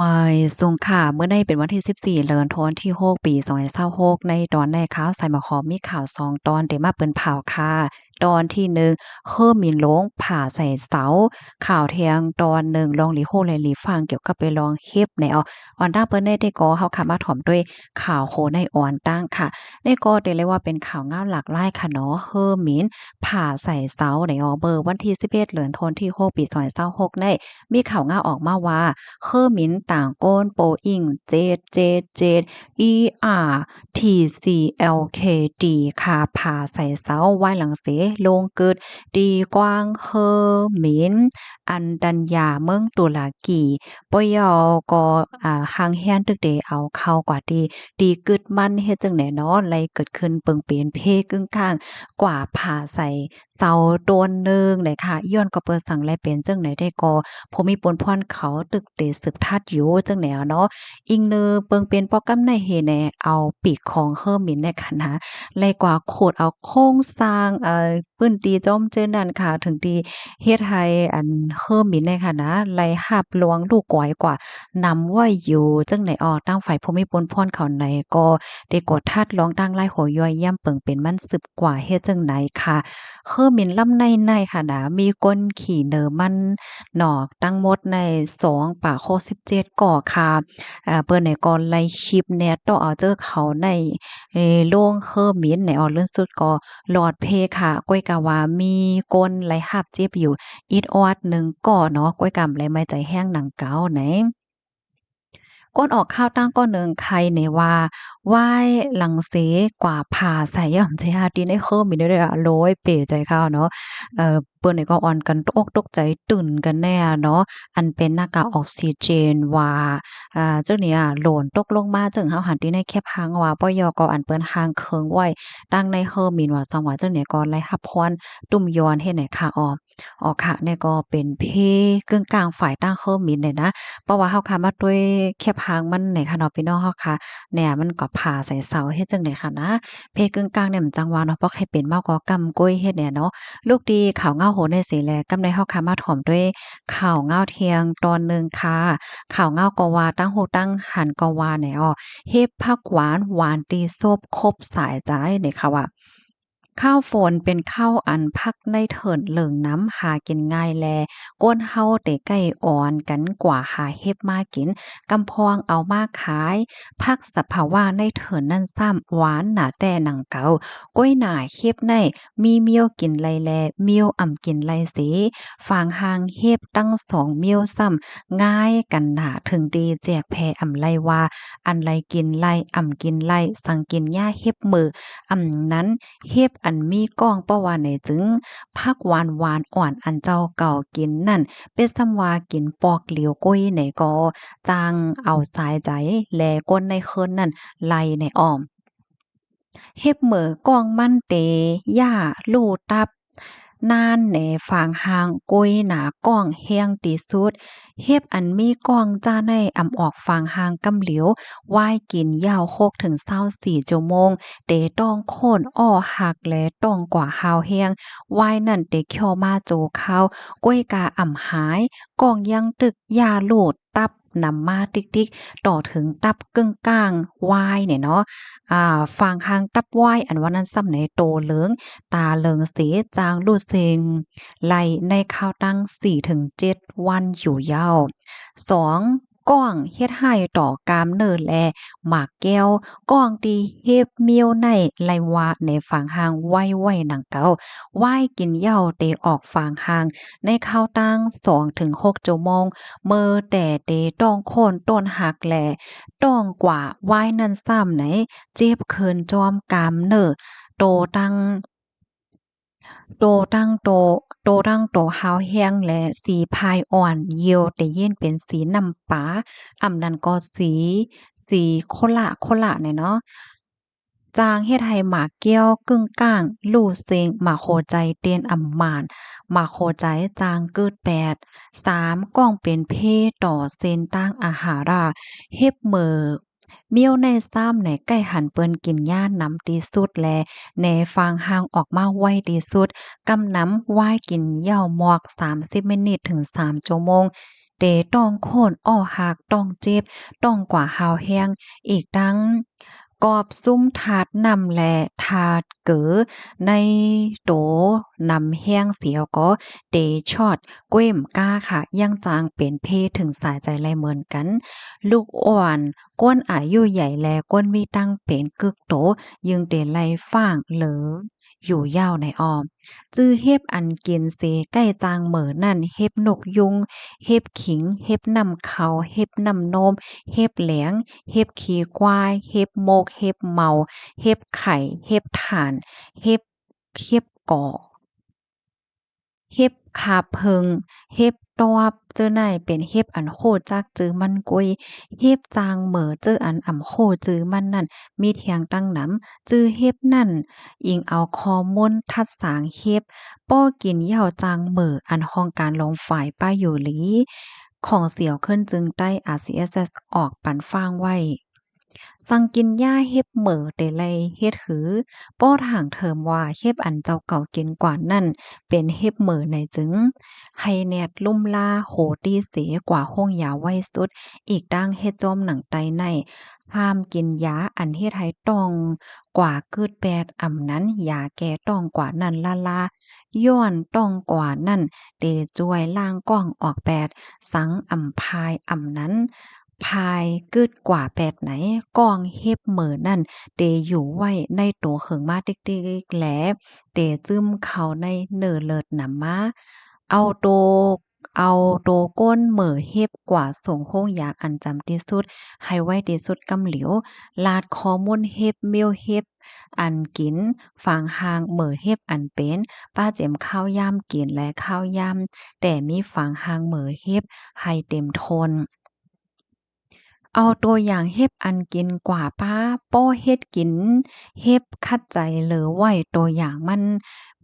ມາຍສຸງຄ່ະ ມື້ນີ້ເປັນວັນທີສິບສີ່ ເດືອນທັນວາທີຫົກ ປີສອງພັນຊາວຫົກ ໃນຕອນໃນຂ່າວສາຍໝາກຫອມມີຂ່າວສອງຕອນເດມາເປິນເຜົາຄ່ະ. ຕອນທີໜຶ່ງ ເຮີມິນຫຼົງຜ່າໃສ່ເສົາ. ຂ່າວທ່ຽງຕອນໜຶ່ງ ລອງຫຼີຮູ້ແລຫຼີຟັງກ່ຽວກັບໄປລອງເຫັບແນວ. ອອນຕາງເປີດແນເດກໍເຮົາຄ່ະມາຖອມດ້ວຍຂ່າວໂຄໃນອອນຕາງຄ່ະ. ນີ້ກໍເດເລີຍວ່າເປັນຂ່າວງາວຫຼາກຫຼາຍຄ່ະເນາະ ເຮີມິນຜ່າໃສ່ເສົາໃນອອເບີ ວັນທີສິບເອັດ ເດືອນທັນວາທີຫົກ ປີສອງພັນຊາວຫົກນີ້ ມີຂ່າວງາວອອກມາວ່າ ເຮີມິນຕ່າງກົນໂປອິງ ເຈັດເຈັດເຈັດ ອີອາ ທີຊີແອລເຄທີ ຄ່ະ ຜ່າໃສ່ເສົາ ວາຍຫຼັງເສລົງກຶດ ທີ່ກວາງເຮີມິນ ອັນດັນຍາ ເມືອງຕຸລາກີ. ປະເຍົາກໍ ອ່າ ຫາງແຮນຕຶກເດເອົາເຂົ້າກວ່າທີ່ ທີ່ກຶດມັນເຮັດຈັ່ງໃດເນາະ ໄລເກີດຂຶ້ນເປິງເປັນເພກຶ້ງກ້າງກວ່າຜ່າໃສ່ ເສົາຕົ້ນໜຶ່ງເລີຍຄ່ະ. ຍ້ອນກໍເປີດສັງແລເປັນຈັ່ງໃດແຕ່ກໍ ຜູ້ມີປຸນພອນເຂົາຕຶກເຕສືບທັດຢູ່ຈັ່ງໃດເນາະ. ອີງເນີເບິ່ງເປັນປອກກຳໃນເຮແນ ເອົາປີກຂອງເຮີມິນໃນຂະນະ ໄລກວ່າຂຸດເອົາໂຄງສ້າງ ເອີ ພື້ນທີ່ຈອມເຈີນັ້ນຄ່ະ ເຖິງທີ່ເຮັດໃຫ້ອັນເຮີມິນໃນຂະນະ ໄລຮັບລວງລູກກວາຍກວ່ານຳໄວ້ຢູ່ຈັ່ງໃດອອກ. ທາງຝ່າຍຜູ້ມີປຸນພອນເຂົາໃນກໍ ໄດ້ກວດທັດລອງຕັ້ງລາຍຫົວຍ່ອຍຢ້ຳເປິງເປັນມັນສືບກວ່າເຮັດຈັ່ງໃດຄ່ະ. ເຮີມິນລຳໃນໃນຂະນະ ມີຄົນຂີ່ເນີມັນນອກ ທັງໝົດໃນສອງປາໂຄສິບເຈັດກໍຄ່ະ. ເອີ ເປີໃນກໍໄລຄລິບແນໂຕເອົາເຈີເຂົາໃນ ເອີ ໂລງເຮີມິນໃນອອກເລື່ນສຸດກໍລອດເພຄ່ະ. ກ້ວຍກາວ່າມີຄົນໄລຮັບເຈັບຢູ່ອິດອອດໜຶ່ງກໍເນາະ. ກ້ວຍກາໄລໄມ້ໃຈແຮງໜັງເກົ່າໃນ ກົ້ນອອກຂ່າວຕ່າງກ້ອນໜຶ່ງໄຄໃນວ່າ ວາຍຫຼັງເສກວ່າຜ່າໃສ່ ອາ ໃຈຫາດທີ່ໃນເຮີມິນໄດ້ ໂລຍເປໃຈຂ່າວເນາະ. ເອີ ເປີໃນກໍອ່ອນກັນຕົກອົກຕົກໃຈຕື່ນກັນແນ່ເນາະ ອັນເປັນໜ້າກາກອອກຊີເຈນວ່າ ອາ ເຈົ້ານີ້ອາ ໂຫຼນຕົກລົງມາ ເຊິ່ງເຮົາຫັນທີ່ໃນແຄບຫາງວ່າ ປະເຍົາກໍອັນເພິ່ນຫາງເຄິ່ງໄວ້ ຕັ້ງໃນເຮີມິນວ່າ ສັງວ່າເຈົ້ານີ້ກໍໄລຮັບພອນຕຸ່ມຢອນເຮັດໃນຄ່ະອອກ ອອກຄ່ະ. ນີ້ກໍເປັນເພກຶ້ງກ້າງຝ່າຍຕ່າງເຮີມິນເລີຍນະ ເພາະວ່າເຮົາຄ່ະມາດ້ວຍແຄບຫາງມັນໃນຄ່ະເນາະ ພີ່ນ້ອງເຮົາຄ່ະ ແນ່ ມັນກໍຜ່າໃສ່ເສົາເຮັດຈັ່ງໃດຄ່ະນະ. ເພກຶ້ງກ້າງນີ້ມັນຈັ່ງວ່າເນາະ ພວກໃຫ້ເປັນເມົາກໍກຳກ້ວຍເຮັດແນ່ເນາະ. ລູກດີຂ່າວເງົາໂຫໃນເສແລ ກຳໃນເຮົາຄ່ະມາຖອມດ້ວຍຂ່າວເງົາທ່ຽງຕອນໜຶ່ງຄ່ະ. ຂ່າວເງົາກໍວ່າ ຕ່າງຮູ້ຕ່າງຫັນກໍວ່າແນ່ອອກ ເຫັບຜັກຫວານ ຫວານຕີສົບຄົບສາຍໃຈ ນີ້ຄ່ະວ່າ ຄາວຝົນເປັນຄາວອັນຜັກໃນເຖິນເຫຼີງນຳ ຫາກິນງ່າຍແລ ຄົນເຮົາແຕ່ໃກ້ອ່ອນກັນກວ່າຫາເຫັບມາກິນ ກຳພອງເອົາມາຂາຍ. ຜັກສະພາວະໃນເຖິນນັ້ນຊ້ຳ ຫວານໜາແຕ່ໜັງເກົາ. ກ້ວຍໜາເຫັບໃນມີມ້ຽວກິນໄລ່ແລ ມ້ຽວອຳກິນໄລ່ເສ ຟາງຮ່າງເຫັບທັງສອງມ້ຽວຊ້ຳງ່າຍກັນໜາ ເຖິງດີແຈກແຜ່ອຳໄລ່ວ່າ ອັນໄລ່ກິນໄລ່ ອຳກິນໄລ່ ສັງກິນຫຍ້າເຫັບເໝີ ອຳນັ້ນ ເຫັບອັນມີກ້ອງ ເພາະວ່າໃນຈຶ່ງ ຜັກຫວານຫວານອ່ອນອັນເຈົ້າເກົ່າກິນນັ້ນ ເປັດຊ້ຳວ່າກິນປອກຫຼຽວກ້ວຍໃນກໍ ຈ້າງເອົາສາຍໃຈ ແລ ຄົນໃນເຮືອນນັ້ນໄລ່ໃນອ້ອມ. ເຫັບເໝີກ້ອງມັນເຕ ຫຍ້າລູດຕັບ ນານແນ ຟາງຮ່າງກ້ວຍໜາກ້ອງແຮງທີ່ສຸດ. ເຫັບອັນມີກ້ອງຈ້າໃນອຳອອກຟາງຮ່າງກຳຫຼຽວ ວາຍກິນຍາວຫົກເຖິງຊາວສີ່ຊົ່ວໂມງ ເຕຕ້ອງໂຄ່ນ ອໍ້ຫັກ ແລ ຕ້ອງກວ່າຮາວແຮງ ວາຍນັ້ນເຕຂ້ຽວມາໂຈຄາວ ກ້ວຍກາອຳຫາຍ ກ້ອງຍັງຕຶກ ຫຍ້າລູດ ຕັບນຳມາຕິກໆ ຕໍ່ເຖິງຕັບກຶ້ງກ້າງວາຍນີ້ເນາະ ອາ ຟາງຮ່າງຕັບວາຍ ອັນວ່ານັ້ນຊ້ຳໃນໂຕເຫຼີງ ຕາເຫຼີງເສ ຈາງລູດເຊັງໄລ່ໃນຄາວຕັ້ງສີ່ເຖິງເຈັດວັນຢູ່ເຍົາ. ສອງ ກ້ອງເຮັດຮ້າຍຕໍ່ກ້າມເນື້ອ ແລ ໝາກແກ້ວ ກ້ອງທີ່ເຫັບມ້ຽວໃນໄລ່ວ່າໃນຟາງຮ່າງໄວ້ໄວ້ໜັງເກົາ ວາຍກິນເຍົາເຕອອກຟາງຮ່າງ ໃນຄາວຕັ້ງສອງເຖິງຫົກຊົ່ວໂມງ ເມີແຕ່ເຕຕ້ອງໂຄ່ນ ໂຕ້ນຫັກ ແລ ຕ້ອງກວ່າວາຍນັ້ນຊ້ຳໃນ ເຈັບເຄີນຈອມກ້າມເນື້ອ ໂຕຕັ້ງ ໂຕຕັ້ງໂຕ ໂຕຕັ້ງໂຕຮາວແຮງ ແລ ສີພາຍອ່ອນ ຢຽວແຕ່ເຢັນເປັນສີນ້ຳປາ ອຳນັ້ນກໍສີ ສີໂຄລະໂຄລະແນ່ເນາະ. ຈາງເຮັດໃຫ້ໝາກແກ້ວກຶ້ງກ້າງ ລູດເຊັງ ໝາກຫົວໃຈເຕັ້ນອຳມານ ໝາກຫົວໃຈຈາງກືດແປດ. ສາມ ກ້ອງເປັນເພຕໍ່ເສັ້ນທາງອາຫາລະ ເຫັບເໝີ ມ້ຽວໃນຊ້ຳໃນໃກ້ຫັນເປີ້ນກິນຫຍ້ານຳທີ່ສຸດ ແລ ແນຟາງຮ່າງອອກມາໄວທີ່ສຸດ ກຳນຳວາຍກິນເຍົາໝອກສາມສິບມິນິດເຖິງສາມຊົ່ວໂມງ ເຕຕ້ອງໂຄ່ນ ເອາະຫັກ ຕ້ອງເຈັບ ຕ້ອງກວາຮ້າວແຮງ. ອີກທັງກອບຊຸມທາດນ້ຳ ແລະ ທາດເກີໃນໂຕນຳແຮງເສຍກໍເຕຊອດ ເກວມກາຂະ ຍັງຈັ່ງເປັນເພເຖິງສາຍໃຈໄດ້ເໝືອນກັນ. ລູກອ່ອນ ຄົນອາຍຸໃຫຍ່ ແລະ ຄົນມີຕັ້ງເປັນກຶກໂຕ ຈຶ່ງເຕໄລ່ຟາງເລີ ຢູ່ຍາວໃນອ້ອມ. ຈື່ເຫັບອັນກິນເສໃກ້ຈາງເໝີນັ້ນ ເຫັບນົກຍຸງ, ເຫັບຂິງ, ເຫັບນ້ຳເຂົ້າ, ເຫັບນ້ຳນົມ, ເຫັບແຫຼງ, ເຫັບຂີ້ຄວາຍ, ເຫັບມົກ, ເຫັບເມົາ, ເຫັບໄຂ່, ເຫັບຖ່ານ, ເຫັບ ເຫັບກໍ ເຫັບຂາເຜິ້ງ, ເຫັບຕອບ ເຈົ້ານາຍເປັນເຫັບອັນຮູ້ຈັກຈື່ມັນກຸ້ຍ. ເຫັບຈາງເໝີເຈົ້າອັນອຳຮູ້ຈື່ມັນນັ້ນ ມີທ່ຽງຕັ້ງນຳ. ຈື່ເຫັບນັ້ນ ອີງເອົາຂໍ້ມູນທັດສາງເຫັບ ປໍ້ກິນເຫຍົ້າຈາງເໝີ ອັນຫ້ອງການລົງຝາຍປ້າຢູ່ຫຼີຂອງສຽວຂຶ້ນຈຶ່ງໃຕ້ ອາຊີເອສເອສ ອອກປັນຟາງໄວ້. ສັ່ງກິນຢາເຫັບເໝີເຕໄລເຮັດຫື ປໍ້ຖາງເທີມວ່າເຫັບອັນເຈົ້າເກົ່າກິນກວ່ານັ້ນ ເປັນເຫັບເໝີໃນຈຶ່ງ ໃຫ້ແນດລຸ່ມລາໂຫຕີເສກວ່າໂຮງຢາໄວສຸດ. ອີກທັງເຮັດໂຈມໜັງໄຕໃນ ຫ້າມກິນຢາອັນເຮັດໃຫ້ຕ້ອງກວ່າກືດແປດ ອຳນັ້ນຢາແກ້ຕ້ອງກວ່ານັ້ນລ້າໆ ຍ້ອນຕ້ອງກວ່ານັ້ນເຕຊ່ວຍລ້າງກ້ອງອອກແປດ. ສັງອຳພາຍ ອຳນັ້ນ ພາຍກຶດກວ່າແປດໃນ ກ້ອງເຫັບເໝີນັ້ນເຕຢູ່ໄວ້ໃນໂຕເຫິງມາຕິກໆ ແລ ເຕຊຶມເຂົ້າໃນເນື້ອເລີດນຳມາ. ເອົາໂຕ ເອົາໂຕກົ້ນເໝີເຫັບກວ່າສົ່ງໂຮງຢາອັນຈຳທີ່ສຸດ ໃຫ້ໄວທີ່ສຸດກຳຫຼຽວ. ລາດຂໍ້ມູນເຫັບ ເມວເຫັບອັນກິນ, ຝາງຮ່າງເໝີເຫັບອັນເປັນ, ປະເຈັມຄາວຍາມກິນ ແລ ຄາວຍາມແຕ່ມີຝາງຮ່າງເໝີເຫັບໃຫ້ເຕັມທົນ. ເອົາໂຕຢ່າງເຫັບອັນກິນກວ່າປ້າ ປໍ້ເຮັດກິນເຫັບຂັດໃຈເຫຼືອໄວ້ ໂຕຢ່າງມັນ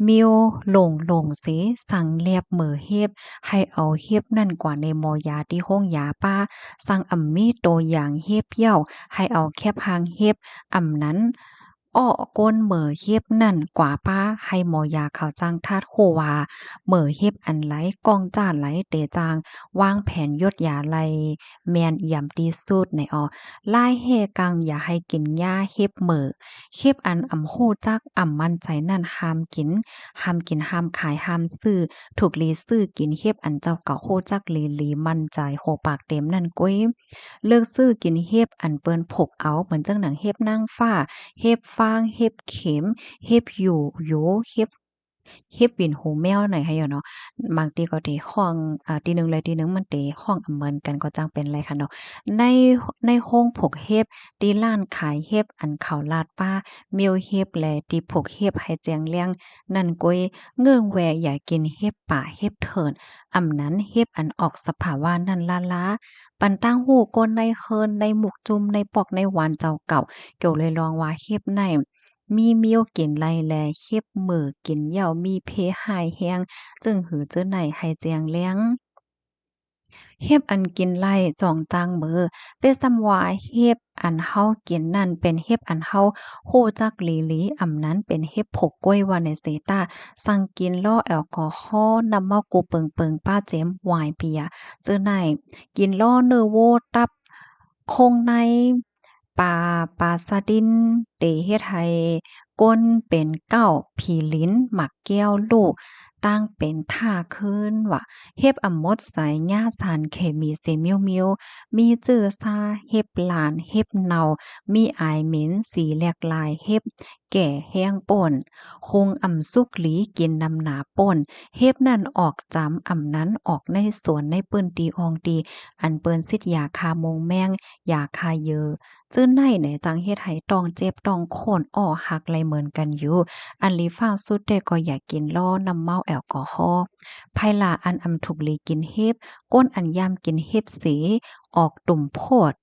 ເມວຫຼົງໆເສ ສັງແລບເໝີເຫັບ ໃຫ້ເອົາເຫັບນັ້ນກວ່າໃນໝໍຢາທີ່ໂຮງຢາປ້າ. ສັງອຳມີໂຕຢ່າງເຫັບເຫຍົ້າ ໃຫ້ເອົາແຄບຮ່າງເຫັບ ອຳນັ້ນ ເອາະກົ້ນເໝີເຫັບນັ້ນກວ່າປ້າ ໃຫ້ໝໍຢາເຂົາຈັ່ງທາດຮູ້ວ່າເໝີເຫັບອັນໃດ ກ້ອງຈ້າໃດ ເຕຈັ່ງວາງແຜນຢົດຢາໄດ້ແມ່ນຢຳທີ່ສຸດໃນອອ. ລາຍແຮ່ກັງ ຢ່າໃຫ້ກິນຢາເຫັບເໝີ. ເຫັບອັນອຳຮູ້ຈັກ ອຳໝັ້ນໃຈນັ້ນຫ້າມກິນ, ຫ້າມກິນ, ຫ້າມຂາຍ, ຫ້າມຊື້, ຖືກລີຊື້ກິນເຫັບອັນເຈົ້າເກົ່າຮູ້ຈັກລີໆ ໝັ້ນໃຈໂຮປາກເຕັມນັ້ນກຸ້ຍ. ເລີກຊື້ກິນເຫັບອັນເພິ່ນຜູກເອົາ ເໝືອນຈັ່ງໜັງເຫັບນາງຟ້າ, ເຫັບຟາງ, ເຫັບເຂັມ, ເຫັບຢູ່ຢູ່, ເຫັບ ເຫັບວິນຫູແມວ ໃນໃຫ້ເນາະ. ບາງທີກໍເຕຮ້ອງ ອາ ທີໜຶ່ງແລະທີໜຶ່ງມັນເຕຮ້ອງອຳເໝືອນກັນ ກໍຈັ່ງເປັນໄລຄະເນາະ. ໃນ ໃນໂຮງຜູກເຫັບ, ທີ່ຮ້ານຂາຍເຫັບ ອັນເຂົາລາດປ້າເມວເຫັບ ແລ ທີ່ຜູກເຫັບໃຫ້ແຈ້ງແລງນັ້ນໂກຍ, ເງື່ອງແວ່ຢ່າກິນເຫັບປ່າເຫັບເທີນ, ອຳນັ້ນເຫັບອັນອອກສະພາວະນັ້ນລ້າໆ. ປັນຕ່າງຮູ້ຄົນໃນເຮືອນ, ໃນໝູກຈຸ້ມ, ໃນປອກໃນຫວ່ານເຈົ້າເກົ່າ ກ່ຽວເລີຍລອງວ່າເຫັບໃນມີເມວກິນໄລ່ ແລ ເຫັບເໝີກິນເຫຍົ້າມີເພຮ້າຍແຮງ ຈຶ່ງຫືເຈີໃນໃຫ້ແຈ້ງແລງ. ເຫັບອັນກິນໄລ່ຈອງຈາງເໝີ ເປັນສ່ຳວ່າເຫັບອັນເຮົາກິນນັ້ນເປັນເຫັບອັນເຮົາຮູ້ຈັກລີໆ ອຳນັ້ນເປັນເຫັບຜົກກ້ວຍວ່າໃນເຊຕາ. ສັ່ງກິນລໍ້ແອລກໍຮໍ ນ້ຳເມົາກູເປິງໆ ປາເຈັມ ວາຍເບຍ ເຈີໃນ ກິນລໍ້ເນື້ອໂວ ຕັບ ໂຄງໃນ ປາ ປາສະດິນ ເຕເຮັດໃຫ້ກົ້ນເປັນເກົ້າ ຜີລິນ ໝາກແກ້ວ ລູກຕ່າງເປັນທ່າຄືນວ່າ ເຫັບອຳໝົດໃສ່ ຫຍ້າສານເຄມີເສມຽວໆ ມີຈື່ຊາ ເຫັບຫຼານ ເຫັບເນົ່າ ມີອາຍເໝັນ ສີແຫຼກຫຼາຍ ເຫັບແກ່ແຮງປົ່ນ ຫຸງອຳສຸກຫຼີ ກິນນຳໜາປົ່ນ ເຫັບນັ້ນອອກຈຳ ອຳນັ້ນອອກໃນສວນ ໃນພື້ນທີ່ຫ້ອງທີ່ ອັນເພິ່ນສີດຢາຂ້າມົງແມງ ຢາຂ້າເຢີ ຈື່ໃນໃນຈັ່ງເຮັດໃຫ້ຕ້ອງເຈັບຕ້ອງໂຄ່ນ ເອາະຫັກໄລ່ເໝືອນກັນຢູ່. ອັນຫຼີຟ້າວສຸດແທ້ກໍຢ່າກິນລໍ້ນ້ຳເມົາແອລກໍຮໍ ໃຜລະອັນອຳທຸກຫຼີກິນເຫັບ ກົ້ນອັນຢາມກິນເຫັບເສ ອອກຕຸ່ມໂພດ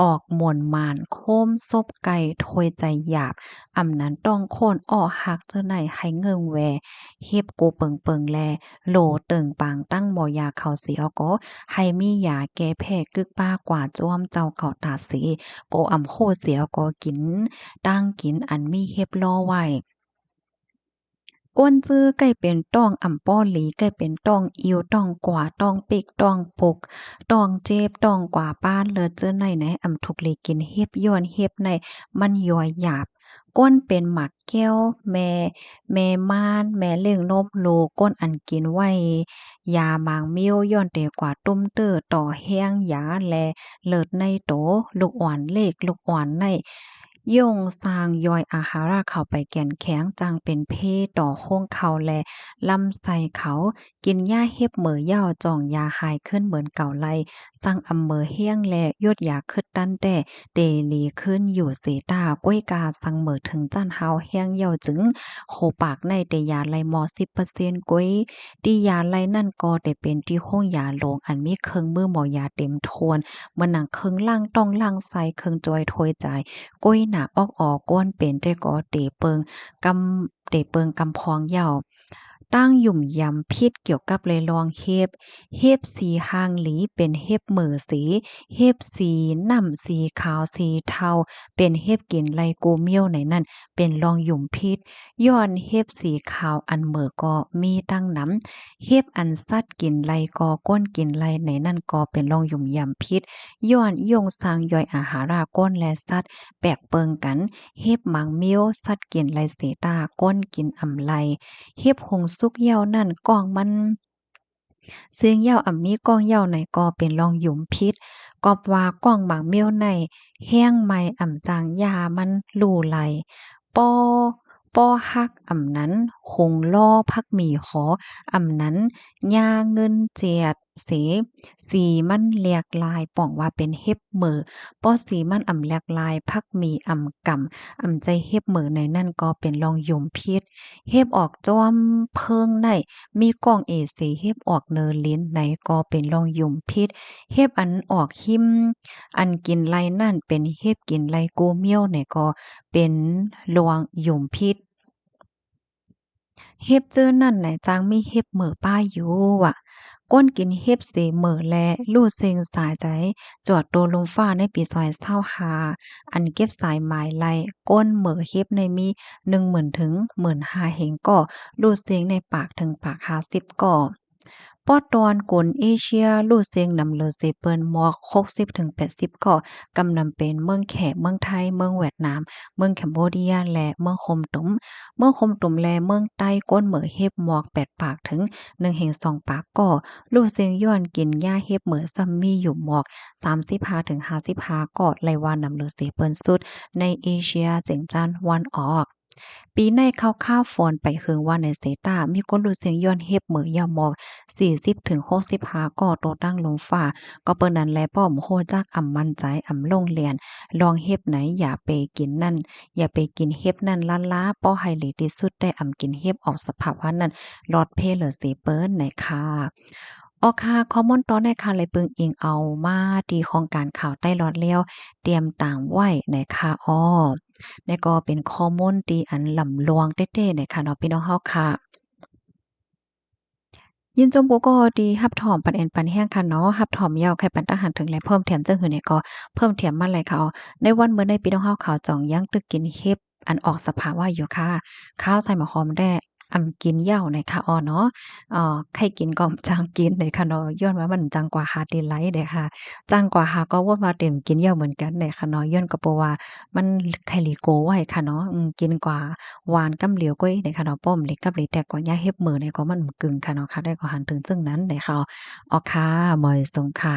ອອກໝົນໝານ ໂຄມສົບໄກ່ ໂທຍໃຈຫຍາບ ອຳນັ້ນຕ້ອງໂຄ່ນ ເອາະຫັກ ເຈີໃນໃຫ້ເງື່ອງແວ່ ເຫັບກູເປິງໆ ແລ ໂຫຼເຕີງປາງຕັ້ງໝໍຢາເຂົາເສຍກໍ ໃຫ້ມີຢາແກ້ແພ້ກຶກປ້າກວ່າຈວມເຈົ້າເຂົາຕາເສ ກໍອຳໂຄເສຍກໍກິນ ຕ່າງກິນອັນມີເຫັບລໍໄວ້. ກ້ນຈື່ໃກ້ເປັນຕ້ອງ ອຳປໍຫຼີ ໃກ້ເປັນຕ້ອງອິ້ວ ຕ້ອງກວາ ຕ້ອງປິກ ຕ້ອງປຸກ ຕ້ອງເຈັບ ຕ້ອງກວາ ປ້ານເລີດ ຈື່ໃນໃນ ອຳທຸກລີກິນເຫັບ ຍ້ອນເຫັບໃນມັນຢ່ອຍຢາບ. ກ້ນເປັນໝາກແກ້ວ ແມ່ ແມ່ມ່ານ ແມ່ລ້ຽງນົມລູກ ກົ້ນອັນກິນໄວ້ ຢາໝາງມ້ຽວ ຍ້ອນເຕກວ່າຕຸ້ມເຕີ ຕໍ່ແຮງຢາ ແລະ ເລີດໃນໂຕ ລູກອ່ອນເລັກ ລູກອ່ອນໃນ ຍ້ອນສ້າງຍ່ອຍອາຫາລະເຂົ້າໄປແກ່ນແຂງ ຈັ່ງເປັນເພຕໍ່ໂຮງເຂົ້າ ແລະ ລຳໄສ້ເຂົາ. ກິນຢາເຫັບເໝີເຍົາ ຈ່ອງຢາຫາຍຄືນເໝືອນເກົ່າໄລ ສັ່ງອຳເໝີແຮງ ແລະ ຢົດຢາຄືດຕັນແຕ່ ເຕດີຄືນຢູ່ເສຕາ ກ້ວຍກາສັ່ງເໝີເຖິງຈັ່ນຮາວແຮງເຍົາຈຶ່ງ ໂຄປາກໃນເຕຢາໄລມໍສິບເປີເຊັນ ກ້ວຍ ທີ່ຢາໄລນັ້ນກໍເຕເປັນທີ່ໂຮງຢາຫຼວງ ອັນມີເຄື່ອງມືໝໍຢາເຕັມຖ້ວນ ເໝືອນໜັງເຄື່ອງລ້າງຕ້ອງລ້າງໄສ້ ເຄື່ອງຈ່ອຍຖ້ວຍຈາຍ ກ້ວຍໜາອອກອໍ ກ້ນເປັນແຕ່ກໍເຕເປິງກຳ ເຕເປິງກຳພອງເຍົາ. ຕັ້ງຫຍຸມຢຳຜິດກ່ຽວກັບໃນລອງເຫັບ ເຫັບສີຮ່າງຫຼີເປັນເຫັບເໝີເສ ເຫັບສີນ້ຳ ສີຂາວ ສີເທົາ ເປັນເຫັບກິນໄລ່ກູມ້ຽວໃນນັ້ນ ເປັນລອງຫຍຸມຜິດ ຍ້ອນເຫັບສີຂາວອັນເໝີກໍມີຕັ້ງນຳ ເຫັບອັນສັດກິນໄລ່ກໍກົ້ນກິນໄລ່ໃນນັ້ນກໍເປັນລອງຫຍຸມຢຳຜິດ ຍ້ອນຢົງສ້າງຍ່ອຍອາຫາລະ ກົ້ນ ແລະ ສັດ ແປກເປິງກັນ ເຫັບໝາງມ້ຽວ ສັດກິນໄລ່ເສຕາ ກົ້ນກິນອຳໄລ່ ເຫັບຫົງສຸກເຍົານັ້ນ ກ້ອງມັນ ເຊິ່ງເຍົາອຳມີກ້ອງເຍົາໃນກໍເປັນລອງຫຍຸມຜິດ ກອບວ່າກ້ອງໝາງມ້ຽວໃນ ແຮງໄໝອຳຈາງຢາມັນຫຼູໄຫຼ ປໍ ປໍຮັກອຳນັ້ນ ຫົງລໍ້ຜັກໝີຫໍ ອຳນັ້ນ ຫຍ້າເງິນຈຽດ ເສ ສີມັນແຫຼກຫຼາຍ ປອງວ່າເປັນເຫັບເໝີ ປໍສີມັນອຳແຫຼກຫຼາຍ ຜັກໝີອຳກຳ ອຳໃຈເຫັບເໝີໃນນັ້ນກໍເປັນລອງຫຍຸມຜິດ ເຫັບອອກຈ້ອມເພີງໃນ ມີກ້ອງເອເສ ເຫັບອອກເນີລິນໃນກໍເປັນລອງຫຍຸມຜິດ ເຫັບອັນອອກຫິມ ອັນກິນໄລ່ນັ້ນເປັນເຫັບກິນໄລ່ກູມ້ຽວໃນກໍເປັນລອງຫຍຸມຜິດ. ເຫັບຈື່ນັ້ນໃນຈັ່ງມີເຫັບເໝີປ້າຢູ່ວ່າ ກົ້ນກິນເຫັບເສເໝີ ແລະ ລູ້ເຊັງສາຍໃຈ ຈອດໂຕລຸມຟ້າໃນປີສອງພັນຊາວຫ້າ ອັນເກັບສາຍໝາຍໄລ່ກົ້ນເໝີເຫັບໃນມີໜຶ່ງໝື່ນເຖິງໝື່ນຫ້າແຫ່ງກໍ ລູ້ເຊັງໃນປາກເຖິງປາກຫ້າສິບກໍ ປອດຕອນກຸນເອເຊຍ ລູ້ເຊັງນຳເລີເສເປິນໝອກຫົກສິບເຖິງແປດສິບກໍ ກຳນຳເປັນເມືອງແຂກ ເມືອງໄທ ເມືອງຫວຽດນາມ ເມືອງແຄມໂບເດຍ ແລະ ເມືອງໂຄມຕຸມ ເມືອງໂຄມຕຸມ ແລະ ເມືອງໃຕ້ ກົ້ນເໝີເຫັບໝອກແປດປາກເຖິງໜຶ່ງແຫ່ງສອງປາກກໍ ລູ້ເຊັງຍ້ອນກິນຢາເຫັບເໝີຊ້ຳມີຢູ່ໝອກສາມສິບຫ້າເຖິງຫ້າສິບຫ້າກໍ ໄລ່ວ່ານຳເລີເສເປິນສຸດໃນເອເຊຍເຈັງຈານວັນອອກ. ປີໃນຂ່າວໆຝົນໄປເຖິງວ່າໃນເສຕາ ມີຄົນຮູ້ເສັງຍ້ອນເຫັບເໝີເຍົາໝອກສີ່ສິບເຖິງຫົກສິບຫ້າກໍໂຕຕັ້ງລຸມຟ້າ. ກໍເປີນນັ້ນແລ ປ້ອມຮູ້ຈັກອຳໝັ້ນໃຈ ອຳລົງແລ່ນ ລອງເຫັບໃນ ຢ່າໄປກິນນັ້ນ ຢ່າໄປກິນເຫັບນັ້ນລ້າໆ ປໍໃຫ້ຫຼີທີ່ສຸດ ແຕ່ອຳກິນເຫັບອອກສະພາວະນັ້ນ ລອດເພເລີເສເປີນໃນຄ່າ. ອໍຄ່ະ ຂໍ້ມູນຕອນໃນຄ່າ ໄດ້ເບິ່ງອີງເອົາມາທີ່ຫ້ອງການຂ່າວໃຕ້ລອດແລ້ວ ຕຽມຕາມໄວ້ໃນຄ່າ. ອໍ ນີ້ກໍເປັນຂໍ້ມູນທີ່ອັນລຳລວງເຕ້ໆ ໃນຄ່າເນາະ ພີ່ນ້ອງເຮົາຄ່ະ. ຍິນຊົມກູ່ກໍທີ່ຮັບຖອມປັນແອນປັນແຮງຄ່ະເນາະ ຮັບຖອມແລ້ວໃຫ້ປັນຕາຫັນເຖິງ ແລະ ເພີ່ມແຖມຈັ່ງຫຶ່ງນີ້ກໍເພີ່ມແຖມມາໄດ້ຄ່ະ. ໃນວັນມື້ໃນ ພີ່ນ້ອງເຮົາເຂົາຈອງຍັງຕຶກກິນເຫັບ ອັນອອກສະພາວະຢູ່ຄ່ະ ຂາວໃສ່ໝາກຫອມແດ່ ອຳກິນເຍົາໃນຄ່າ ອໍ ເນາະ ເອີ ໃຜກິນກໍຈັ່ງກິນໃນຄ່າເນາະ ຍ້ອນວ່າມັນຈັ່ງກວ່າຫາຕີໄລເດ້ຄ່ະ ຈັ່ງກວ່າຫາກໍວົນວ່າເຕັມກິນເຍົາເໝືອນກັນໃນຄ່າເນາະ ຍ້ອນກໍເພາະວ່າມັນໄຄລີໂກໄວ້ຄ່ະເນາະ ອືມ ກິນກວ່າຫວານກຳຫຼຽວກ້ວຍໃນຄ່າເນາະ ປ້ອມເລັກກັບເລັກແຕ່ກໍຍາເຫັບເໝີໃນກໍມັນອຳກຶງຄ່ະເນາະ ຄ່າໄດ້ກໍຫັນເຖິງເຊິ່ງນັ້ນໃນຄ່າ. ອໍຄ່ະ ໝອຍສົງຄ່ະ.